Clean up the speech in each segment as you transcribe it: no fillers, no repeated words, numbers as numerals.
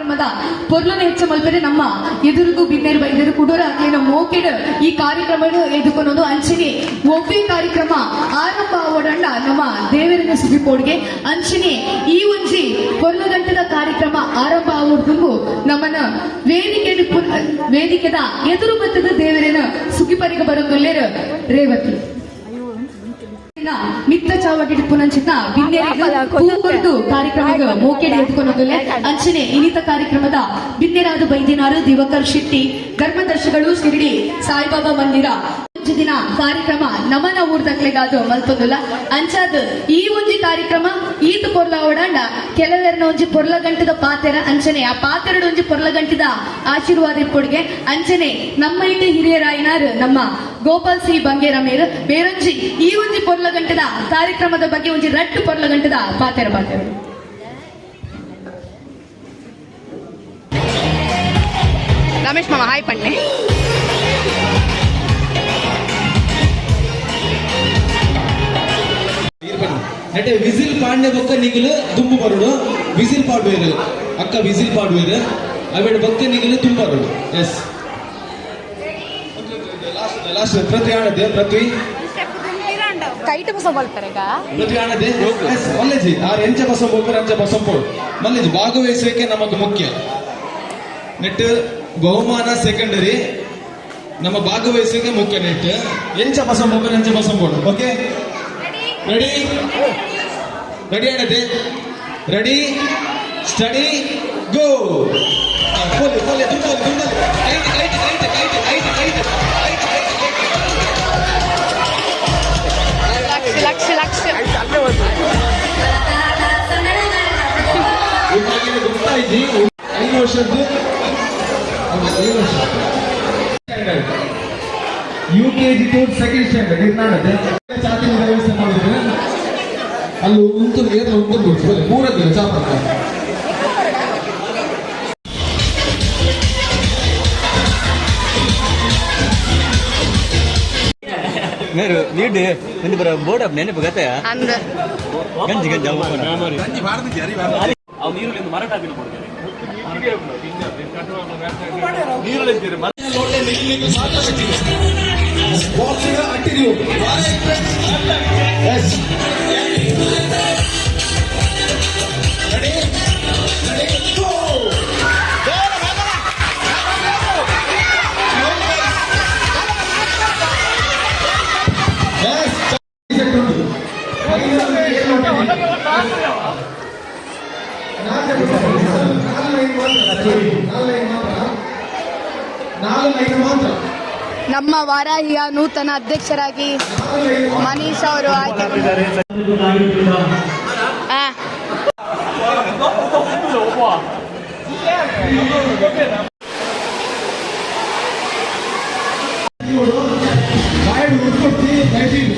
ಕಾರ್ಯಕ್ರಮದ ಪೊರ್ಲುನ ಹೆಚ್ಚು ಮಲ್ಪರೆ ನಮ್ಮ ಎದುರುಗು ಬಿನ್ನೆರು ಬೈದರು ಕುಡೋರ ಅಕ್ಲೆನ ಮೋಕೆಡ್ ಈ ಕಾರ್ಯಕ್ರಮ ಎದುಕೊನೊಂದು. ಅಂಚನೆ ಒವ್ವೇ ಕಾರ್ಯಕ್ರಮ ಆರಂಭ ಆವಡಂಡ ನಮ್ಮ ದೇವರನ್ನ ಸುಗಿಪೋಡ್ಗೆ. ಅಂಚನೆ ಈ ಒಂಜಿ ಪೊರ್ಲು ಗಂಟದ ಕಾರ್ಯಕ್ರಮ ಆರಂಭ ಆವಡ್ದುಂಬು ನಮ್ಮನ ವೇದಿಕೆ ವೇದಿಕೆದ ಎದುರು ಬತ್ತದ ದೇವರನ್ನ ಸುಗಿಪರಿಗೆ ಬರೋದುಲ್ಲೇರು ರೇವತಿ ಮಿತ್ತ ಚಾವಡಿ ಪುನಂಚಿತ ಬಿನ್ನೆರಿಗೆ ಹೂ ಕಾರ್ಯಕ್ರಮದ ಮೋಕೆಡ್ ಎತ್ಕೊನೊಂದುಲ್ಲೆ. ಅಂಚನೆ ಇನಿತ ಕಾರ್ಯಕ್ರಮದ ಬಿನ್ನೆರಾದ ಬೈದಿನಾರು ದಿವಾಕರ್ ಶೆಟ್ಟಿ, ಧರ್ಮದರ್ಶಿಗಳು, ಶಿರಡಿ ಸಾಯಿಬಾಬಾ ಮಂದಿರ. ಒಂಜಿ ದಿನ ಕಾರ್ಯಕ್ರಮ ನಮನ ಊರ್ದಕ್ಲೆಗಾದು ಮಲ್ತೊಂದುಲ್ಲ. ಅಂಚಾದ್ ಈ ಒಂಜಿ ಕಾರ್ಯಕ್ರಮ ಈತ್ ಪೊರ್ಲ ಓಡಾಂಡ ಕೆಲವೆರ್ನ ಒಂಜಿ ಪೊರ್ಲ ಗಂಟದ ಪಾತೆರ, ಅಂಚನೆ ಆ ಪಾತೆರಡು ಒಂಜಿ ಪೊರ್ಲ ಗಂಟದ ಆಶೀರ್ವಾದ ಇಪ್ಪೊಡ್ಗೆ. ಅಂಚನೆ ನಮ್ಮ ಇಟ್ಟು ಹಿರಿಯರಾಯಿನಾರು ನಮ್ಮ ಗೋಪಾಲ್ ಸಿ ಬಂಗೇರ ಮೇರು ಬೇರೊಂಜಿ ಈ ಒಂಜಿ ಪೊರ್ಲ ಗಂಟದ ಕಾರ್ಯಕ್ರಮದ ಬಗ್ಗೆ ಒಂಜಿ ರಟ್ಟು ಪೊರ್ಲ ಗಂಟದ ಪಾತೆರ ಪಾತೆರ. ರಮೇಶ್ ಮಾಮ ಹಾಯ್ ಪಣ್ಣೆ. ನೆಟೆ ವಿಸಿಲ್ ಪಾಂಡೆ ಬೊಕ್ಕ ನಿಗಲು ದುಂಬು ಬರುಡು. ವಿಸಿಲ್ ಪಾಡುವೇರು ಅಕ್ಕ, ವಿಸಿಲ್ ಪಾಡುವೇರು. ಅವೆಡ್ ಬೊಕ್ಕ ನಿಗಲು ತುಂಬ ಬರುಡು. ಎಸ್, ಲಾಸ್ಟ್ ಲಾಸ್ಟ್ ಪೃಥ್ವಿ ಆಣದೆ, ಪೃಥ್ವಿ. ಕೈಟ್ ಬಸ ಬಲ್ಪರೆಗ. ಪೃಥ್ವಿ ಆಣದೆ. ಎಸ್, ಮಲ್ಲೇಜಿ ಆರ್ ಎಂಚ ಬಸ ಬೋಪರ್ ಅಂಚ ಬಸಂಪೋಡು ಮಲ್ಲೇಜಿ. ಭಾಗವಹಿಸುವಿಕೆ ನಮಗ್ ಮುಖ್ಯ. ನೆಟ್ ಬಹುಮಾನ ಸೆಕೆಂಡರಿ, ನಮ್ಮ ಭಾಗವಹಿಸುವಿಕೆ ಮುಖ್ಯ. ನೆಟ್ ಎಂಚ ಬಸಂಪೋಪರ್ ಅಂಚ ಬಸಂಪೋಡು. ಓಕೆ, ರೆಡಿ ರೆಡಿ ಆಡದೆ. Ready, steady, go. ಪೋಲಿ ಪೋಲಿ, ದುಂಬಲಿ ದುಂಬಲಿ. ಕೈಟ್ ಕೈಟ್ ಕೈಟ್ ಕೈಟ್ ಕೈಟ್ ಕೈಟ್ ಕೈಟ್ ಕೈಟ್. ಲಕ್ಷ ಲಕ್ಷ ಲಕ್ಷ. ಇವಾಗ ಗೊತ್ತಾಯ್ತು, 5 ವರ್ಷದ್ದು, 5 ವರ್ಷ. UKG to second standard ಇರ್ನಾಡದೆ ಚಾತಿ ವ್ಯವಸ್ಥೆ ಮಾಡಿದ್ರೆ ಅಲ್ಲಿ ಉಂಟು ಏರ್ಲ ಉಂಟು ಬಲೆ ಮೂರದ್ದಿಲ್ಲ ಚಾಪಕ್ಕ. ಮೇರು ನೀಡ್ ನಿಂದು ಬರ ಬೋರ್ಡ್ ಅಪ್ ನೆನಪು ಗತೆ. ಅಂದ. ಗಂಜಿ ಗಂಜಿ ಅವು. ಅವು ನೀರುಳ್ಳಿ ಮರಟ ಹಾಕಿನ ಕೊಡ್ತಾರೆ. ಬಾಕ್ಸಿಂಗ್ ಅಟ್ಟಿದೀವು. ಎಸ್, ರೆಡಿ ರೆಡಿ, ಗೋ. ಎಸ್, ನಾಲ್ಕು ಲೈನ್ ಮಾತ್ರ. ನಮ್ಮ ವಾರಾಹಿಯ ನೂತನ ಅಧ್ಯಕ್ಷರಾಗಿ ಮನೀಶ್ ಅವರು ಆಯ್ಕೆ. ಆ. ಬಾಯಲ್ಲಿ ಉಟ್ಕೊಡ್ತಿ ಲೈಟಿಂಗ್.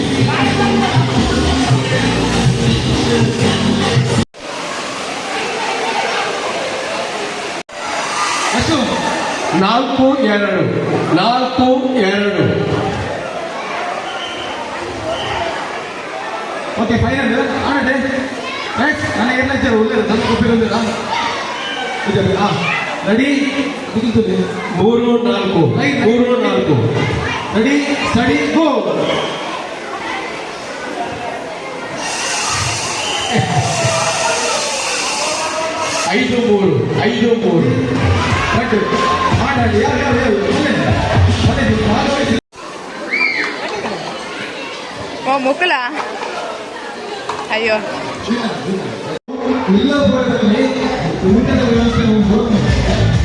ಅಷ್ಟು. 4-2, 4-2. Okay, final ಆನಡೆ. ಎಸ್, ನನ್ನ ಎಲ್ಲ ಇದ್ದಾರೆ ಒಳ್ಳೆ ನನ್ನ ಕೊಪ್ಪಿರೊಂದಿಲ್ಲ. ಹಾಂ, ready. 3-4, 3-4. Ready, steady, go. 5-3, 5-3. But ಆಟಾಡಿ ಯಾರು ಯಾರು ಯಾರು ಒಳ್ಳೆ ಒಳ್ಳೆ ಭಾಗವಹಿಸಿ. ಓ ಮುಕುಲ, ಅಯ್ಯೋ. ಇಲ್ಲಪುರದಲ್ಲಿ ಊಟದ ವ್ಯವಸ್ಥೆ ಉಂಟು.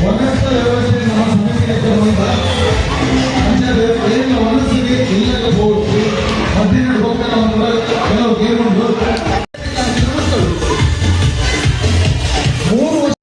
ವನಸ್ಥ ವ್ಯವಸ್ಥೆ ನಮ್ಮ ಸಮಿತಿಗೆ ಬಂದ ಏನಿಲ್ಲ. ವನಸ್ಸಿಗೆ ಇಲ್ಲದ ಬೋಟ್ 18 ಹೋಗ್ತಾರೆ. ಕೆಲವು ಗೇಮ್ ಉಂಟು. 3 ವರ್ಷ.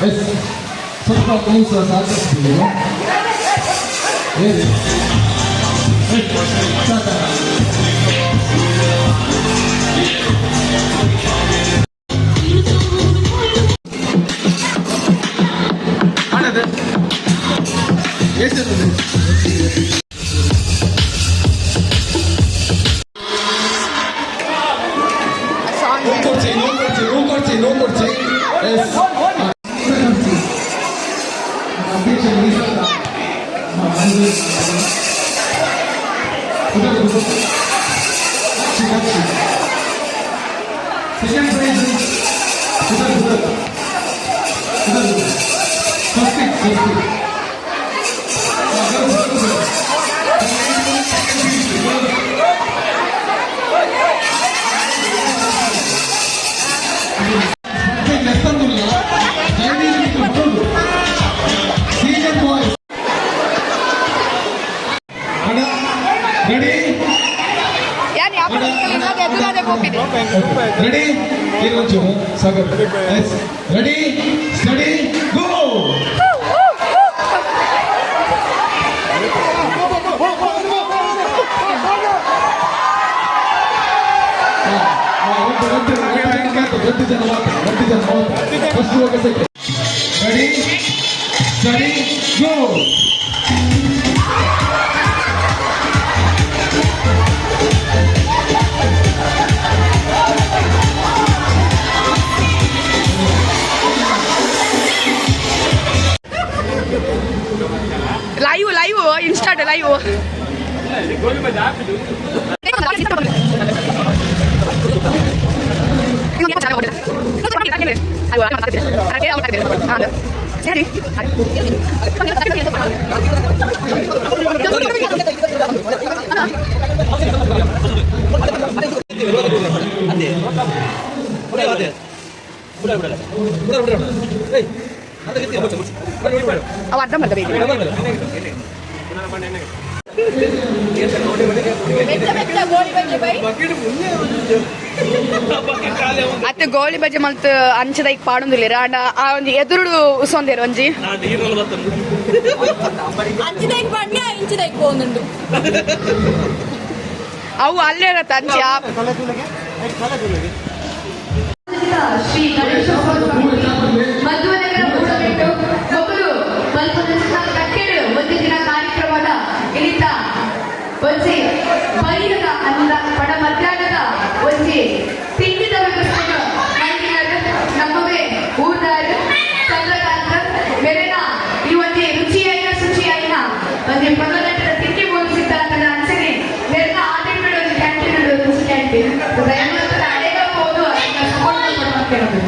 ಎಸ್ ಸ್ವಲ್ಪ ಮೌಸ ಸಾಕಷ್ಟು ಏನು ಸಾಕ. ಎಷ್ಟು? ಸಾಂಗ್. ಕೊಡ್ಸಿ, ನೋವು ಕೊಡ್ಸಿ, ನೋವು ಕೊಡ್ಸಿ, ನೋವು ಕೊಡ್ಸಿ. Yes, second prize. Swastik, Swastik. Season boys ready. ಯಾನ್ ಯಾವ ಎದುರಾದೆ ಹೋಗಿದೆ. ರೆಡಿ, ಒಂಚೂರು ಸಾಕು. Yes, ready, steady, go. ಜನ ಮಾತ್ರ, ಒಂದು ಜನ ಮಾತ್ರ. ಫಸ್ಟ್ ಹೋಗ second. Ready, steady, go. Live, live, ಇನ್ಸ್ಟಾಡ್ live. ಅವ ಅರ್ಧ ಮರ್ಧ ಬೇಕು. ಅತ್ತೆ ಗೋಳಿ ಬಜೆ ಮಲ್ತ್ ಅಂಚದ ಈಗ ಪಾಡೊಂದಿಲ್ಲ. ಅಂಡ ಆ ಒಂಜಿ ಎದುರುಡು ಉಸೊಂದೇರು ಒಂಜಿ. ಅಂಚಿದೈಕ್ ಬಣ್ಣ ಇಂಚಿದೈಕ್ ಹೋಗುಂಡು. ಅವು ಅಲ್ಲೇ ಇರತ್ತ ಅಂಚಿ ಆ. ಶ್ರೀ ಗಣೇಶೋತ್ಸವ ಸಮಿತಿ, ಮಧ್ವನಗರ, ಮೂಡಬೆಟ್ಟು ಮೊದಲು ಮಲ್ಪನಂಚಿನ ಕಟ್ಟೆಡು ಒಂದು ದಿನ ಕಾರ್ಯಕ್ರಮದ ಇಲ್ಲಿದ್ದ ಒಂಜಿ ಬೈರದ ಅಂದ ಪಡ ಮಧ್ಯಾಹ್ನದ ಒಂಜಿ ತಿಂಡಿದ ವ್ಯವಸ್ಥೆ ಮಲ್ದಿನಾರು ನಮ್ಮವೇ ಊರ್ದಾರು ಚಂದ್ರಕಾಂತ ಮೆರೆನ ಈ ಒಂಜಿ ರುಚಿಯಾಯಿನ ಶುಚಿಯಾಯಿನ ಒಂಜಿ ಪೊನ್ನಗಟ್ಟದ ತಿಂಡಿ ಬೋಧಿಸಿದ್ದ ಅಂಚನೆ ಮೆರೆನ ಆಟೆಡ್ ಒಂಜಿ ಕ್ಯಾಂಟೀನ್, ರುಚಿ ಕ್ಯಾಂಟೀನ್. ದಯಮಾಡಿ ಅಡೆಗ ಹೋದು ಅದನ್ನ ಸಪೋರ್ಟ್ ಮಾಡ್ಕೊಂಡು.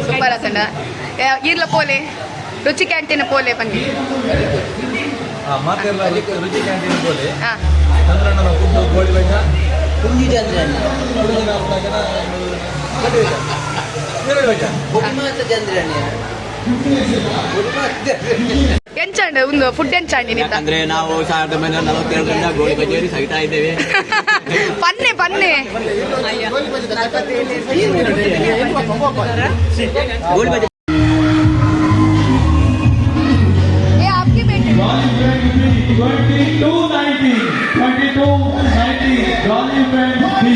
ಸೂಪರ್ ಆತಂಡ. ಈರ್ಲ ಪೋಲೆ, ರುಚಿ ಕ್ಯಾಂಟೀನ್ ಪೋಲೆ ಬನ್ನಿ. ಮಾತೆಲ್ಲ ರುಚಿ ಕ್ಯಾಂಟೀನ್ ಬೋಲೆ. ಹಾ. ಚಂದ್ರಣ್ಣನ ಫುಡ್ ಗೋಳಿ ಬಜ್ಜ. ಕುಂಜಿ ಚಂದ್ರಣ್ಣ. ಬೊಡಿ ಚಂದ್ರಣ್ಣ. ಎಂಚಂಡ ಒಂದು ಫುಡ್ ಎಂಚಂಡಿ ನಿಂತ? ಯಾಕಂದ್ರೆ ನಾವು 1942ರಿಂದ ಗೋಳಿ ಬಜೆಯಲ್ಲಿ ಸಹಿತಾ ಇದ್ದೇವೆ. ಪನ್ನೆ ಪನ್ನೆ. ಗೋಳಿ ಬಜೆ. ಏ ಆಪ್ಗೆ ಬೇಟೆ. 22-19, 22-19, Jolly Friends B.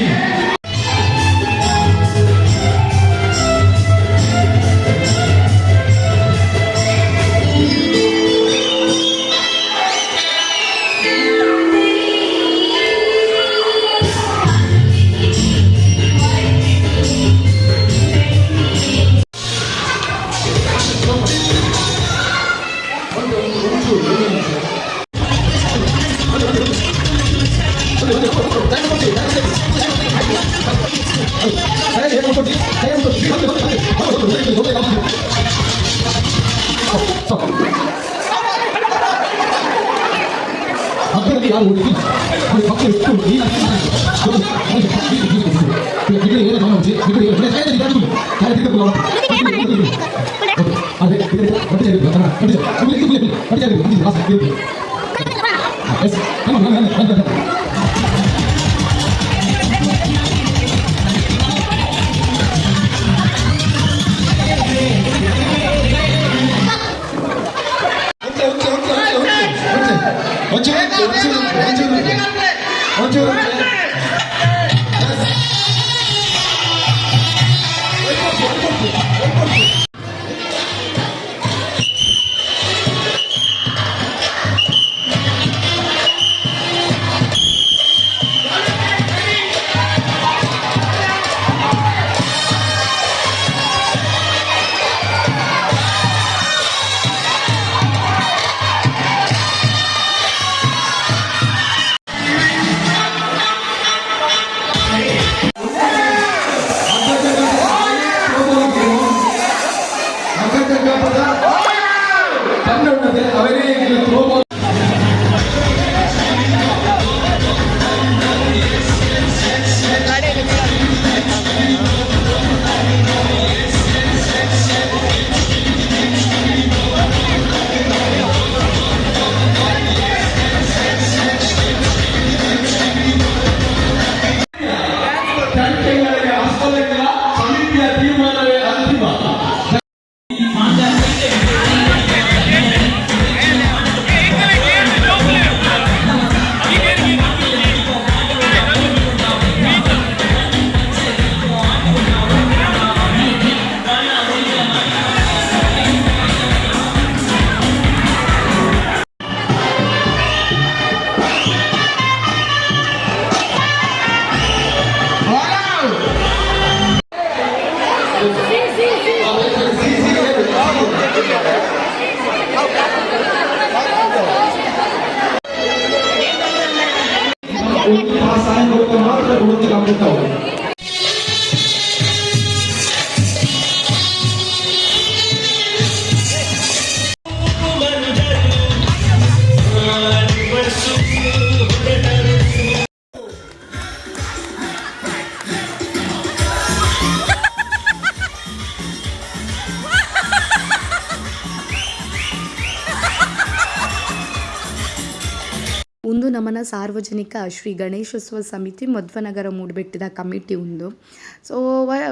ಉಂದು ನಮನ ಸಾರ್ವಜನಿಕ ಶ್ರೀ ಗಣೇಶೋತ್ಸವ ಸಮಿತಿ ಮಧ್ವನಗರ ಮೂಡುಬೆಟ್ಟಿದ ಕಮಿಟಿ ಉಂದು. ಸೊ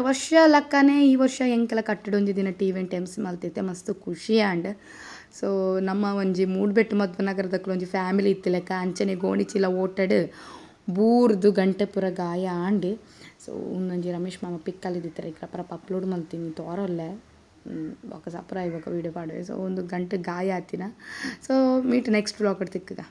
ವರ್ಷ ಲಕ್ಕನೆ ಈ ವರ್ಷ ಎಂಕಲ ಕಟ್ಟಡೊಂಜಿ ದಿನ ಈವೆಂಟ್ ಎಮ್ಸ್ ಮಲ್ತಿತ್ತೆ ಮಸ್ತ್ ಖುಷಿ ಆಂಡ್. ಸೊ ನಮ್ಮ ಒಂಜಿ ಮೂಡುಬೆಟ್ಟು ಮಧ್ವನಗರದಕ್ಲು ಒಂಜಿ ಫ್ಯಾಮಿಲಿ ಇತ್ತಿಲೆಕ್ಕ ಅಂಚನೆ ಗೋಣಿಚೀಲ ಓಟಡ್ ಬೂರ್ದು ಗಂಟೆ ಪೂರ ಗಾಯ ಆಂಡ್. ಸೊ ಉಂದೊಂಜಿ ರಮೇಶ್ ಮಾಮ ಪಿಕ್ಕಲ್ಲಿದ್ದಿತ್ತಾರೆ ರಪ್ಪ ಅಪ್ಲೋಡ್ ಮಲ್ತೀನಿ ತೋರೊಲ್ಲೆ ಬೊಕ ಸಪ್ರ ಇವಾಗ ವೀಡಿಯೋ ಪಾಡುವೆ. ಸೊ ಒಂದು ಗಂಟೆ ಗಾಯ ಆತಿನ. ಸೊ ಮೀಟ್ ನೆಕ್ಸ್ಟ್ ವ್ಲಾಗ್ ತಿಕ್ಕುಗ.